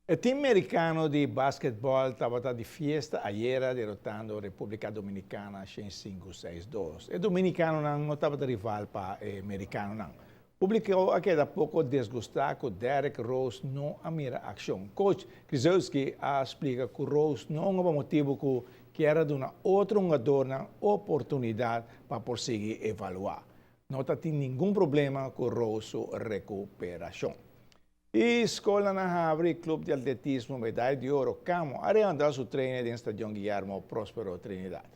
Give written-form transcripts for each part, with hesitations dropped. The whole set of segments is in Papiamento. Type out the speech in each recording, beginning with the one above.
E team mericano di basketball tabata di fiesta ayera derotando Republica Dominicana 105-62. E dominicanonan no tabata rival pa e mericanonan. Publico a keda poco disgusta cu Derrick Rose no a mira accion. Coach Krzyzewski a splica cu Rose no a hunga pa motibo cu kier a duna otro hungadornan oportunidad pa por sigui evalua. No ta tin ningun problema cu Rose su recuperacion. E scolnan a habri Club di Atletismo Medaya di Oro, Camo, a reanda su trainer den Stadion Guillermo Prospero Trinidad.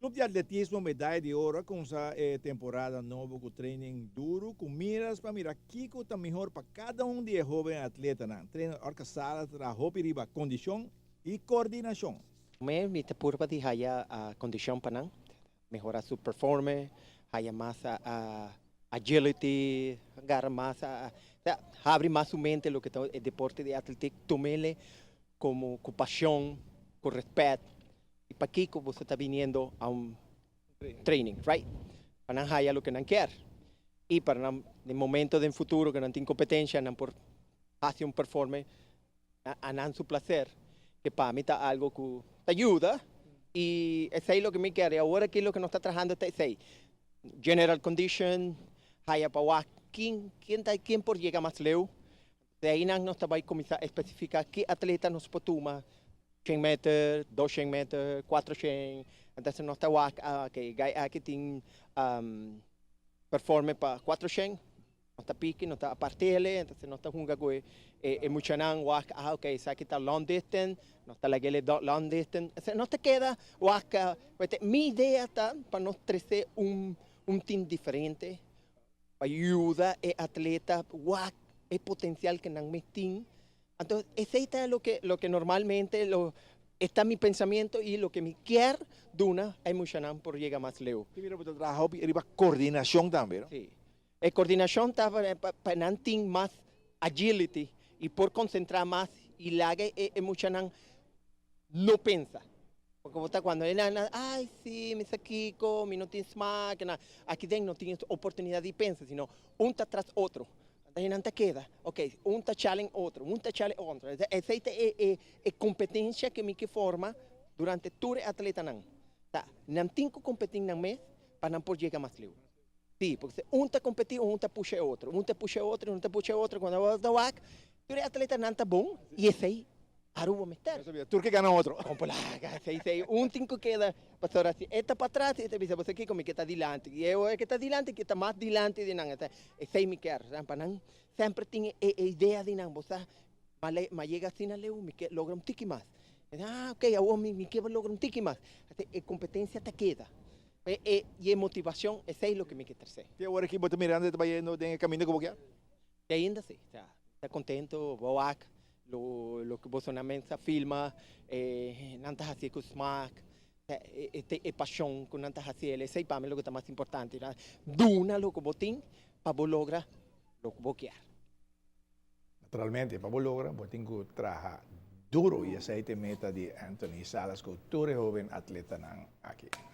Club di Atletismo Medaya di Oro a cuminsa e temporada nobo cu training duro cu miras pa mira kico ta mihor pa cada un di e hoben atletanan. Trainer Orca Sala ta traha hopi riba condicion y coordinacion. Mi ta purba di haya condicion pa nan, mehora su performe, haya mas agility, agarra mas, osea, habri mas su mente loke ta e deporte di atletik, tumele como cu pasion, cu respet, y pakico boso ta biniendo a un training, right? Pa nan haya loke nan kier y pa nan den momento den futuro cu nan tin competencia nan por haci un performe a nan su placer, que pa mi ta algo cu ta yuda y esey loke mi kier y awor aki loke nos ta trahando ta esey, general condition, haya pa wak ken ken ta ken por yega mas leu, de ayinan nos ta bay cuminsa especifica ki atleta nos por tuma shen meter, dos shen meter, cuatro shen, entonces nos ta wak ah ok e guy aki tin performe pa cuatro shen. Nos ta piki, nos ta apartele, entonces nos ta hunga cu e muchanan wak, ah ok, esaki ta long distance, nos ta lag'ele long distance, entonces nos ta keda wak, mi idea ta pa nos trece un un team diferente pa yuda e atleta wak e potencial cu nan mes tin, anto esey ta loke loke normalmente lo esta mi pensamiento y loke mi kier duna e muchanan por yega mas leu. Ti mira bo ta traha hopi riba coordinacion tambe, no? Si. E coordinacion ta pa nan tin mas agility y por concentra mas y laga e muchanan no pensa. Porque bo ta cuando e nan ay si mi sa kico, mi no tin smaak, aki den no tin oportunidad di pensa sino un ta tras otro. Entonces nan ta keda, ok, un ta challenge otro, un ta challenge otro. Esey ta e competencia cu mi ke forma durante tur e atletanan. Ta nan tin cu competi nan mes pa nan por yega mas leu. Sí, porque si un ta competi, un ta pusha e otro, un ta pusha e otro, un ta pusha e otro, cuando bo ta wak, tur e atletanan ta bon y esey Aruba mester. Yo sabia, tur ke gana otro. Con por laga, esey, esey, un tin cu keda, pasobra si e ta patras, e ta bisa, bo sa kico, mi ke ta dilanti, y e ora ke ta dilanti, ke ta mas dilanti di nan, esey mi kier, pa nan semper tin e idea di nan, bo sa, ma yega asina leu, mi ke logra un tiki mas, ah, ok, awor mi ke logra un tiki mas, e competencia ta keda. E y e motivacion, esey loke mi ke trece. Te awor aki bo ta mirando e ta bayendo den e caminda cu bo kier? Te ainda si. Osea, mi ta contento, bo wak lo loke boso nan mens a filma, e nan ta haci cu smaak, e e pasion cu nan ta haci el, esey pa mi loke ta mas importante, duna loke bo tin pa bo logra loke bo kier. Naturalmente, pa bo logra, bo tin cu traha duro y esey ta e meta di Anthony Salas cu tur e hoben atletanan aki.